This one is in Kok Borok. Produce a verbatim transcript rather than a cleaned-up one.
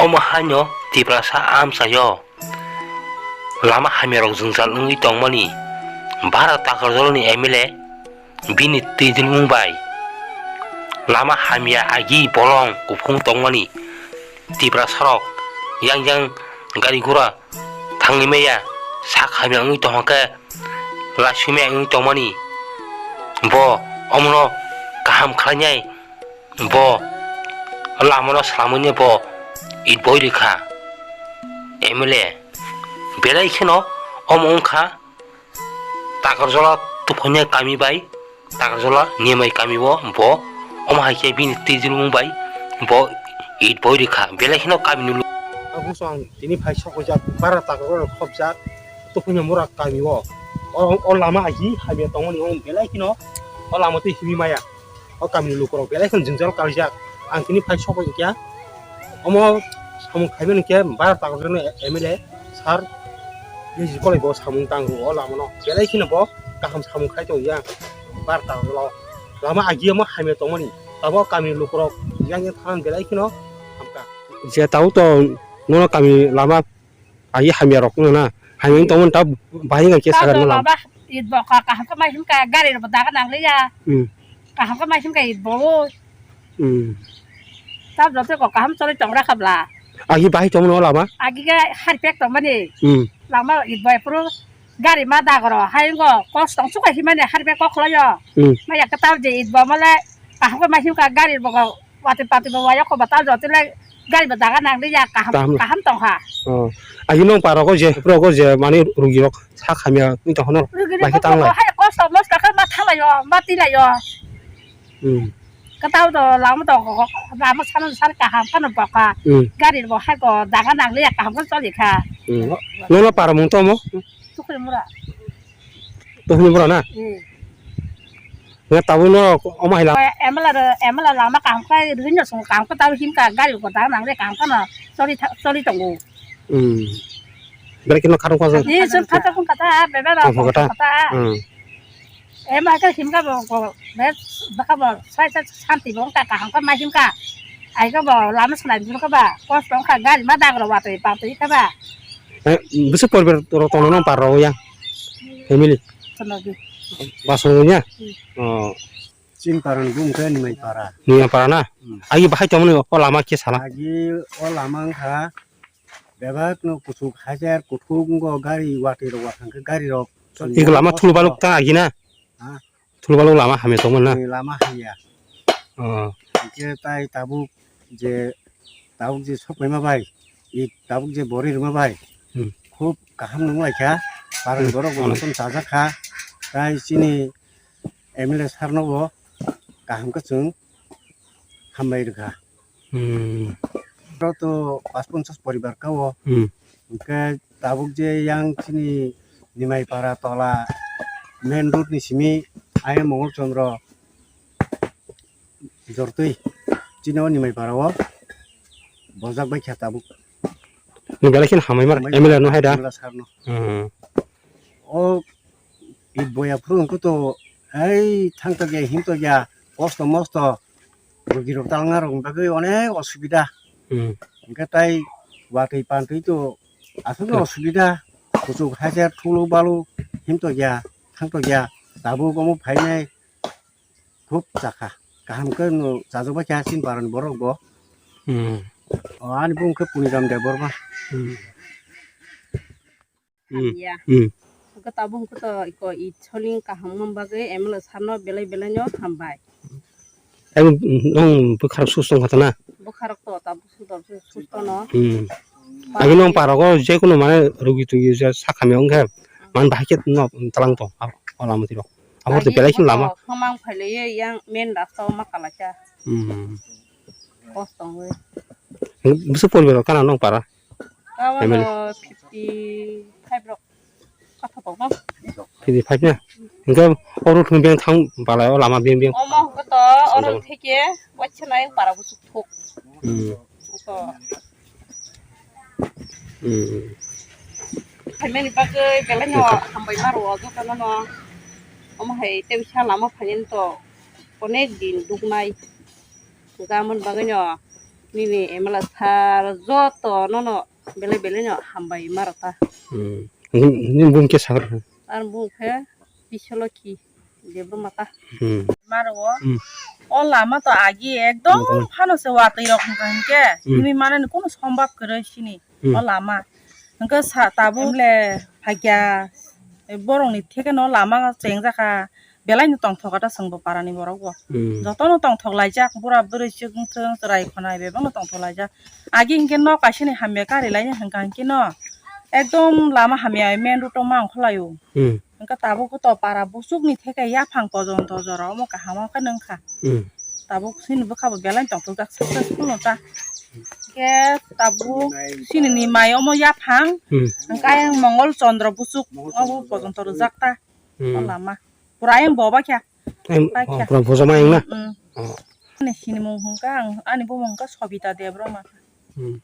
Omo haino Tiprasa amchaio lama hamyarok jwngjal wngwi tongmani Bharat Takarjalni M L A bini twijlmung bai lama hamya agi bolong kuphung tongmani Tiprasarok yang yang gari gura thangwi maya sak hamya wngwi tongkha khe laisumya wngwi tongmani bo omono kaham khlainai. Bo lamano slamwini bo it boi rikha M L A. Belai kheno omo wngkha Takarjala Tuphanya kami bai Takarjala Nimai kami o bo omo hai khe bini twijlmung bai bo it boi rikha. Belai kheno kamini lu- Ang buso ang tini phai sokojak bara Takarjala khopjak Tuphanya mura kami o. O, o lama agi hamya tongmani o belai kheno o lama twi himwi maya. O kamini lukurok belai kheno jwngjal kaijak. Ang tini phai sokoi kya. Omo samung khaimani khe Bharat Takarjalni M L A sir J C Kolai bo samung tang rwo o lamano. Belai kheno bo kaham samung khai tong ya Bharat Takarjalo. Lama agi omo hamya tongmani. Tabo kamini lukurok yang yang thanan belai kheno hamkha. Je tau to nono kami lama Agi hamya rok wngna na. Hamya wng tongmani ta bahai wngkha khe Tamo sakha rwna lam. Lama it bo ka kaham khe mai himkha gari rok bo daga nangliya. Hmm. Kaham khe mai himkha it bo. Hmm. Tamo joto ko kaham choli tong rakha bla. Agi bahai tongmani o lama? Agi khe harpek tongmani. Hmm. Lama it bo ephuru gari ma dagoro hai wngkha kos tong chukha himani harpek kok khlaio. Hmm. Maya kwtal je it bo male kaham khe mai himkha gari rok bo Watwi patwi bo waya kho batal jotwi lai gari bo daga nang liya kaham Kaham. Kaham tong kha. Oh. Agi nong parogo je, progo je mani rugi rok sa khamya ni to hono. Rugi bai khe rok tang lai. Hai kosto mosto khe ma thalai o, ma tilai o. Hmm. Katao do lama do lama sana sana kaham kana bokha. Hmm. Gari bo hai ko daga nang liya kaham ko choli kha. Hmm. Nono para mung to mo? Tukri mura. Tukri mura na? Hmm. Nga tabuk no omo hai la. M L A ro, M L A lama kaham khe rwino song kaham khe tabuk himkha gari ko dang nang le kaham khe no choli tha-, choli tongo. Hmm. Bere kino kharung kha. Ni sum kha tabuk kha ta, bebe ro Kaham kha ta. Kha ta. Hmm. Em ai khe himkha bo ko, be baka bo sai sai santi bo wngkha kaham khe ma himkha. Ai khe bo lama sanai bo khe ba, kosto wngkha gari ma dagro watwi patwi khe ba. Eh, bwswk poribar rok tongno nang par rw ya? Family? Tono di. Basong ya? Hmm. Oh. Chin para ni bung khe Nimai para. Nimai para na? Hmm. Agi bahai tongmani o lama khe sala? Agi o lama wngkha bebak no kuchuk hajar kuthuk wngkha gari watwi rok wathang khe gari rok. Iko lama thulu baluk ta agi na? Ha? Thulbalok lama hamya tongmani na? Ni lama hamya. Oh. Hingke tai tabuk je, tabuk je sokpaima bai, i tabuk je bori rwma bai, Hmm. Khub kaham nung lai kha. Parang Hmm. borok bo Ano. Motom chajak kha. Tai chini M L A sir no bo kaham khe chwng hambai rwkha. Hmm. Oro to pas ponchas poribar ka o. Hmm. Hingke tabuk je yang chini Nimaipara tola main road ni simi ayang Mongol Chandra jortwi chini o Nimaipara o bojak bai kha tabuk. Ni belai kheno hamai mar Hamai M L A no hai da. M L A sir no. Hmm. O i boya phuru wngkha to, hei, thang tokya, him tokya, kosto mosto, rugi rok talnga rok bagwi onek osubida. Hmm. Hingke tai watwi pantwi to aswk Khe. Osubida, kuchuk hajar thulu balu, him tokya, thang tokya, tabuk omo phainai khub chakha. Kaham khe no chajak bai kha chini parani borok bo. Hmm. O ani bung khe Puniram Debbarma. Hmm. Hmm. Hamya. Hmm. Hwnkhe tabuk hwnkhe to iko i soling kaham wng bagwi M L A sir no belai belai no hambai. Ang nong bwkharok sus tong kha na? Bwkharok to tabuk sudor susto no. Hmm. Ba- Agi nong parogo je kono mane rugi tugi je sakhamya wngkhe man bahai khe no talang tong o lama tiro. Abo to Agi belai kheno lama. Hwnkhe mang phailaiwi yang main rasta o ma kalaikha. Hmm. Kos tongwi. Bwswk poribar rok kana nong para? Family. Abono fifty five rok. Kotha tongo. Fifty five na? Hingke oro thung beng thang balai o lama beng beng. Omo hwnkhe to oro theke waisa nai para buchuk thuk. Hmm. Oko. Hmm. Phaimani bagwi belai no hambai maro jotono no. Omo hai tei wngkha lama phainani to onek din duknai. Hwnkhe amoni bagwi no. Nini M L A sir joto nono belai belai no hambai ma rw ta. Hmm. Nini, nini bung khe sakha? Ar bung khe Biswalokhi Debbarma ta. Hmm. Ma rw o. Hmm. O lama to agi ekdom Hmm. phano se watwi rok hwnkha hinkhe Hmm. himwi manani kunu sombab kwrwi sini. Hmm. O lama. Hwnkhe sa tabuk le phakya borokni theke no lama chengjakha. Belai no tongthok ta chwngbo parani borok bo. Hmm. Jotono tongthok laijak, bura bwrwi chwng thwng, chwrai khwnai bebak no tongthok laijak. Agi hinkhe nok kaisa ni hamya kari laina hwnkha hinkhe no ekdom lama hamya main road o ma ongkha lai o. Hmm. Hwnkhe tabuk to para buchuk ni theke yaphang pojonto jora omo kaham o khe nung kha. Hmm. Tabuk chini bwkha bo belai tongthok jak successful no ta. Hwnkhe tabuk chini ni mai omo yaphang Hmm. hwnkhe ayang Mongol Chandra buchuk obo pojonto rwjak ta. Hmm. O lama. Pura ayang boba khe. Em, Pai oh, khe. Pura bujama yang na? Hmm. Oh. Ani sinimung hwnkha ang, ani bumung hwnkha Sobita Debbarma. Hmm.